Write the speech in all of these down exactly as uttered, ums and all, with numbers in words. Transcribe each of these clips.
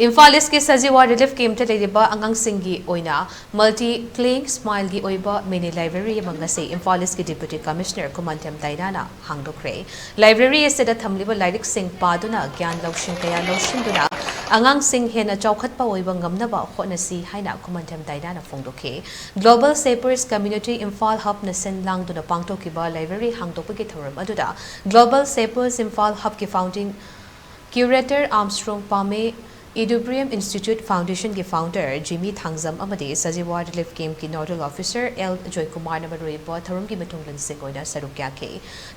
ꯏꯝꯐꯥꯜ ꯏꯁꯀꯤ ꯁꯖꯤꯋꯥ ꯔꯤꯂꯤꯐ ꯀꯦꯝꯞꯇ ꯂꯩꯔꯤꯕ ꯑꯉꯥꯡꯁꯤꯡꯒꯤ ꯑꯣꯏꯅ ꯃꯜꯇꯤ ꯄ꯭ꯂꯦꯌꯤꯡ ꯁ꯭ꯃꯥꯏꯜꯒꯤ ꯑꯣꯏꯕ ꯃꯤꯅꯤ ꯂꯥꯏꯕ꯭ꯔꯦꯔꯤ ꯑꯃ ꯉꯁꯤ ꯏꯝꯐꯥꯜ ꯏꯁꯀꯤ ꯗꯤꯄ꯭ꯌꯨꯇꯤ ꯀꯃꯤꯁꯅꯔ ꯀꯨꯃꯟꯊꯦꯝ ꯗꯥꯏꯅꯥꯅ ꯍꯥꯡꯗꯣꯛꯈ꯭ꯔꯦ꯫ ꯂꯥꯏꯕ꯭ꯔꯦꯔꯤ ꯑꯁꯤꯗ ꯊꯝꯂꯤꯕ ꯂꯥꯏꯔꯤꯛꯁꯤꯡ ꯄꯥꯗꯨꯅ ꯒ꯭ꯌꯥꯟ ꯂꯧꯁꯤꯡ ꯀꯌꯥ ꯂꯧꯁꯤꯟꯗꯨꯅ ꯑꯉꯥꯡꯁꯤꯡ ꯍꯦꯟꯅ ꯆꯥꯎꯈꯠꯄ ꯑꯣꯏꯕ ꯉꯝꯅꯕ ꯍꯣꯠꯅꯁꯤ ꯍꯥꯏꯅ ꯀꯨꯃꯟꯊꯦꯝ ꯗꯥꯏꯅꯥꯅ ꯐꯣꯡꯗꯣꯛꯈꯤ꯫ ꯒ꯭ꯂꯣꯕꯜ ꯁꯦꯄꯔꯁ ꯀꯝꯃ꯭ꯌꯨꯅꯤꯇꯤ ꯏꯝꯐꯥꯜ ꯍꯕꯅ ꯁꯤꯟ ꯂꯥꯡꯗꯨꯅ ꯄꯥꯡꯊꯣꯛꯈꯤꯕ ꯂꯥꯏꯕ꯭ꯔꯦꯔꯤ ꯍꯥꯡꯗꯣꯛꯄꯒꯤ ꯊꯧꯔꯝ ꯑꯗꯨꯗ ꯒ꯭ꯂꯣꯕꯜ ꯁꯦꯄꯔꯁ ꯏꯝꯐꯥꯜ ꯍꯕꯀꯤ ꯐꯥꯎꯟꯗꯤꯡ ꯀ꯭ꯌꯨꯔꯦꯇꯔ ꯑꯥꯔꯝꯁ꯭ꯇ꯭ꯔꯣꯡ ꯄꯥꯃꯦ, ꯏꯗꯨꯕ꯭ꯔꯤꯌꯝ ꯏꯟꯁꯇꯤꯇ꯭ꯌꯨꯠ ꯐꯥꯎꯟꯗꯦꯁꯟꯒꯤ ꯐꯥꯎꯟꯗꯔ ꯖꯤꯃꯤ ꯊꯥꯡꯖꯝ ꯑꯃꯗꯤ ꯁꯖꯤꯋꯥ ꯔꯤꯂꯤꯐ ꯀꯦꯝꯞꯀꯤ ꯅꯣꯗꯜ ꯑꯣꯐꯤꯁꯔ ꯑꯦꯜ ꯖꯣꯏꯀꯨꯃꯥꯔꯅ ꯃꯔꯨꯑꯣꯏꯕ ꯊꯧꯔꯝꯒꯤ ꯃꯊꯨꯡ ꯂꯟꯁꯤꯡ ꯑꯣꯏꯅ ꯁꯔꯨꯛ ꯌꯥꯈꯤ꯫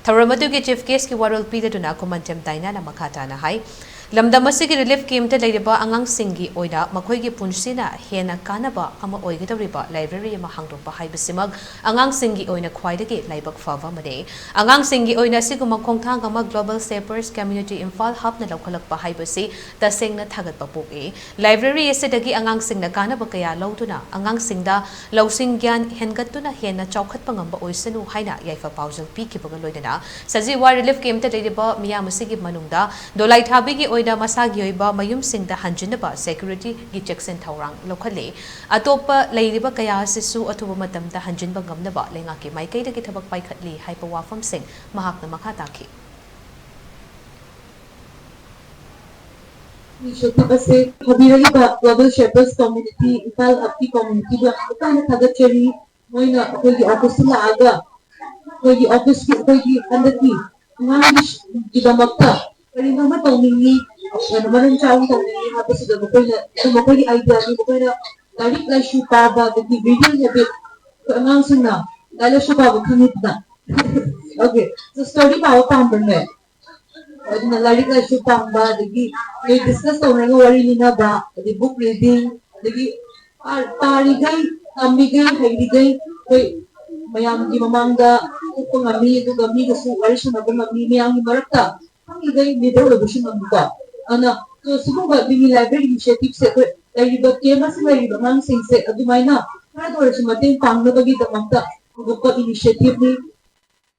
ꯊꯧꯔꯝ ꯑꯗꯨꯒꯤ ꯆꯤꯐ ꯒꯦꯁ꯭ꯠꯀꯤ ꯋꯥꯔꯣꯜ ꯄꯤꯗꯨꯅ ꯀꯨꯃꯟꯊꯦꯝ ꯗꯥꯏꯅꯥꯅ ꯃꯈꯥ ꯇꯥꯅ ꯍꯥꯏ, ꯂꯝꯗꯝ ꯑꯁꯤꯒꯤ ꯔꯤꯂꯤꯐ ꯀꯦꯝꯞꯇ ꯂꯩꯔꯤꯕ ꯑꯉꯥꯡꯁꯤꯡꯒꯤ ꯑꯣꯏꯅ ꯃꯈꯣꯏꯒꯤ ꯄꯨꯟꯁꯤꯅ ꯍꯦꯟꯅ ꯀꯥꯟꯅꯕ ꯑꯃ ꯑꯣꯏꯒꯗꯧꯔꯤꯕ ꯂꯥꯏꯕ꯭ꯔꯦꯔꯤ ꯑꯃ ꯍꯥꯡꯗꯣꯛꯄ ꯍꯥꯏꯕꯁꯤꯃꯛ ꯑꯉꯥꯡꯁꯤꯡꯒꯤ ꯑꯣꯏꯅ ꯈ꯭ꯋꯥꯏꯗꯒꯤ ꯂꯥꯏꯕꯛ ꯐꯕ ꯑꯃꯅꯤ꯫ ꯑꯉꯥꯡꯁꯤꯡꯒꯤ ꯑꯣꯏꯅ ꯑꯁꯤꯒꯨꯝꯕ ꯈꯣꯡꯊꯥꯡ ꯑꯃ ꯒ꯭ꯂꯣꯕꯜ ꯁꯦꯄꯔꯁ ꯀꯝꯃ꯭ꯌꯨꯅꯤꯇꯤ ꯏꯝꯐꯥꯜ ꯍꯕꯅ ꯂꯧꯈꯠꯂꯛꯄ ꯍꯥꯏꯕꯁꯤ ꯇꯁꯦꯡꯅ ꯊꯥꯒꯠꯄ ꯄꯣꯛꯏ꯫ ꯂꯥꯏꯕ꯭ꯔꯦꯔꯤ ꯑꯁꯤꯗꯒꯤ ꯑꯉꯥꯡꯁꯤꯡꯅ ꯀꯥꯟꯅꯕ ꯀꯌꯥ ꯂꯧꯗꯨꯅ ꯑꯉꯥꯡꯁꯤꯡꯗ ꯂꯧꯁꯤꯡ ꯒ꯭ꯌꯥꯟ ꯍꯦꯟꯒꯠꯇꯨꯅ ꯍꯦꯟꯅ ꯆꯥꯎꯈꯠꯄ ꯉꯝꯕ ꯑꯣꯏꯁꯅꯨ ꯍꯥꯏꯅ ꯌꯥꯏꯐ ꯄꯥꯎꯖꯦꯜ ꯄꯤꯈꯤꯕꯒ ꯂꯣꯏꯅꯅ ꯁꯖꯤꯋꯥ ꯔꯤꯂꯤꯐ ꯀꯦꯝꯞꯇ ꯂꯩꯔꯤꯕ ꯃꯤꯌꯥꯝ ꯑꯁꯤꯒꯤ ꯃꯅꯨꯡꯗ ꯗꯣꯂꯥꯏꯊꯥꯕꯤꯒꯤ ꯑꯣꯏꯅ ꯃꯁꯥꯒꯤ ꯑꯣꯏꯕ ꯃꯌꯨꯝꯁꯤꯡꯗ ꯍꯟꯖꯤꯟꯅꯕ ꯁꯦꯀ꯭ꯌꯨꯔꯤꯇꯤꯒꯤ ꯆꯦꯛꯁꯤꯟ ꯊꯧꯔꯥꯡ ꯂꯧꯈꯠꯂꯤ꯫ ꯑꯇꯣꯞꯄ ꯂꯩꯔꯤꯕ ꯀꯌꯥ ꯑꯁꯤꯁꯨ ꯑꯊꯨꯕ ꯃꯇꯝꯗ ꯍꯟꯖꯤꯟꯕ ꯉꯝꯅꯕ ꯂꯩꯉꯥꯛꯀꯤ ꯃꯥꯏꯀꯩꯗꯒꯤ ꯊꯕꯛ ꯄꯥꯏꯈꯠꯂꯤ ꯍꯥꯏꯕ ꯋꯥꯐꯝꯁꯤꯡ ꯃꯍꯥꯛꯅ ꯃꯈꯥ ꯇꯥꯈꯤ꯫ Initiative ꯑꯁꯤ ꯍꯧꯕꯤꯔꯛꯂꯤꯕ Global Shepherds Community, ꯏꯝꯐꯥꯜ ꯍꯕꯀꯤ communityꯕꯨ ꯌꯥꯝꯅ ꯊꯥꯒꯠꯆꯔꯤ꯫ ꯃꯣꯏꯅ ꯑꯩꯈꯣꯏꯒꯤ officeꯇ ꯂꯥꯛꯑꯒ ꯑꯩꯈꯣꯏꯒꯤ officeꯀꯤ, ꯑꯩꯈꯣꯏꯒꯤ ꯍꯟꯗꯛꯀꯤ ꯑꯉꯥꯡꯒꯤꯗꯃꯛꯇ ꯀꯔꯤꯅꯣꯃ ꯇꯧꯅꯤꯡꯉꯤ, ꯀꯩꯅꯣ ꯃꯔꯝ ꯆꯥꯕ ꯇꯧꯅꯤꯡꯉꯤ ꯍꯥꯏꯕꯁꯤꯗ ꯃꯈꯣꯏꯅ, ꯑꯗꯨ ꯃꯈꯣꯏꯒꯤ ideaꯅꯤ꯫ ꯃꯈꯣꯏꯅ ꯂꯥꯏꯔꯤꯛ ꯂꯥꯏꯁꯨ ꯄꯥꯕ, ꯑꯗꯒꯤ reading habit, ꯑꯩꯈꯣꯏ ꯑꯉꯥꯡꯁꯤꯡꯅ ꯂꯥꯏꯔꯤꯛ ꯂꯥꯏꯁꯨ ꯄꯥꯕ ꯈꯪꯉꯤꯗꯅ꯫ Okay, so story ꯄꯥꯕ ꯄꯥꯝꯕ꯭ꯔꯅꯦ? ꯑꯗꯨꯅ ꯂꯥꯏꯔꯤꯛ ꯂꯥꯏꯁꯨ ꯄꯥꯝꯕ, ꯑꯗꯒꯤ ꯅꯣꯏ discuss ꯇꯧꯅꯔꯒ ꯋꯥꯔꯤ ꯂꯤꯅꯕ, ꯑꯗꯒꯤ book reading, ꯑꯗꯒꯤ ꯄꯥ-, ꯄꯥꯔꯤꯈꯩ, ꯇꯝꯃꯤꯈꯩ, ꯍꯩꯔꯤꯈꯩ ꯑꯩꯈꯣꯏ ꯃꯌꯥꯝꯒꯤ ꯃꯃꯥꯡꯗ ꯊꯣꯛꯄ ꯉꯝꯃꯤ, ꯑꯗꯨꯒ ꯃꯤꯒꯁꯨ ꯋꯥꯔꯤ ꯁꯥꯟꯅꯕ ꯉꯝꯃꯤ, ꯃꯌꯥꯝꯒꯤ ꯃꯔꯛꯇ ꯈꯪꯉꯤꯈꯩ leader ꯑꯣꯏꯕꯁꯨ ꯉꯝꯃꯤꯀꯣ꯫ ꯑꯗꯨꯅ, so, ꯁꯤꯒꯨꯝꯕ mini library initiativeꯁꯦ ꯑꯩꯈꯣꯏ ꯂꯩꯔꯤꯕ camp ꯑꯁꯤꯗ ꯂꯩꯔꯤꯕ ꯑꯉꯥꯡꯁꯤꯡꯁꯦ ꯑꯗꯨꯃꯥꯏꯅ ꯈꯔꯗ ꯑꯣꯏꯔꯁꯨ ꯃꯇꯦꯡ ꯄꯥꯡꯅꯕꯒꯤꯗꯃꯛꯇ ꯍꯧꯗꯣꯛꯄ initiativeꯅꯤ꯫